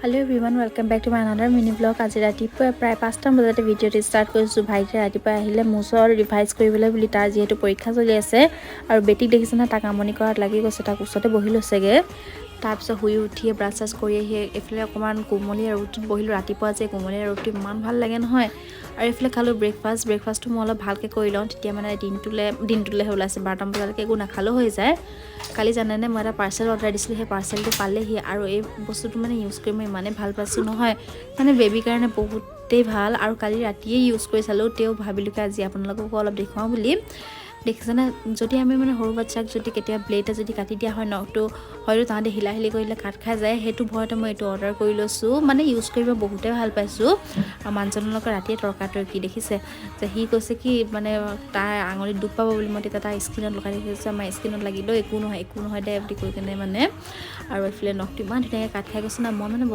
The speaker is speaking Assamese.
Hello everyone, welcome back to my another mini vlog. আজি ৰাতিপুৱা প্ৰায় 5টা বজাতে ভিডিঅ'টো ষ্টাৰ্ট কৰিছোঁ। ভাইটিয়ে ৰাতিপুৱা আহিলে মোৰ ওচৰত ৰিভাইজ কৰিবলৈ বুলি, তাৰ যিহেতু পৰীক্ষা চলি আছে। আৰু বেটীক দেখিছে নহয়, তাক আমনি কৰাত লাগি গৈছে, তাক ওচৰতে বহি লৈছেগৈ। তাৰপিছত শুই উঠিয়ে ব্ৰাছ চাছ কৰি আহি এইফালে অকণমান কুমলীয়া ৰুটিত বহিলোঁ। ৰাতিপুৱা যে কুমলীয়া ৰুটি ইমান ভাল লাগে নহয়! আৰু এইফালে খালোঁ ব্ৰেকফাষ্ট। ব্ৰেকফাষ্টটো মই অলপ ভালকৈ কৰি লওঁ, তেতিয়া মানে দিনটোলৈ, দিনটোলৈহে ওলাইছে, 12টামান বজালৈকে একো নাখালেও হৈ যায়। কালি জানেনে, মই এটা পাৰ্চেল অৰ্ডাৰ দিছিলোঁ, সেই পাৰ্চেলটো পালেহি। আৰু এই বস্তুটো মানে ইউজ কৰি মই ইমানেই ভাল পাইছোঁ নহয়, মানে বেবীৰ কাৰণে বহুতেই ভাল। আৰু কালি ৰাতিয়ে ইউজ কৰি চালোঁ, তেওঁ ভাবিলোঁ কি আজি আপোনালোককো অলপ দেখুৱাওঁ বুলি। দেখিছেনে, যদি আমি মানে সৰু বাচ্ছাক যদি কেতিয়াবা ব্লেডে যদি কাটি দিয়া হয় নখটো, হয়তো তাহাঁতে হিলাহিলি কৰিলে কাট খাই যায়। সেইটো ভয়তে মই এইটো অৰ্ডাৰ কৰি লৈছোঁ। মানে ইউজ কৰিব বহুতেই ভাল পাইছোঁ। আৰু মানুহজনৰ লগত ৰাতিয়ে তৰ্কাতৰ্কি, দেখিছে যে সি কৈছে কি মানে তাৰ আঙুলিত দুখ পাব বুলি। মই তেতিয়া তাৰ স্কিনত লগাই দেখিছোঁ, আমাৰ স্কিনত লাগিলেও একো নহয়, একো নহয় দে বুলি কৈ কেনে মানে। আৰু এইফালে নখটো ইমান ধুনীয়াকৈ কাট খাই গৈছে ন, মই মানে বস্তু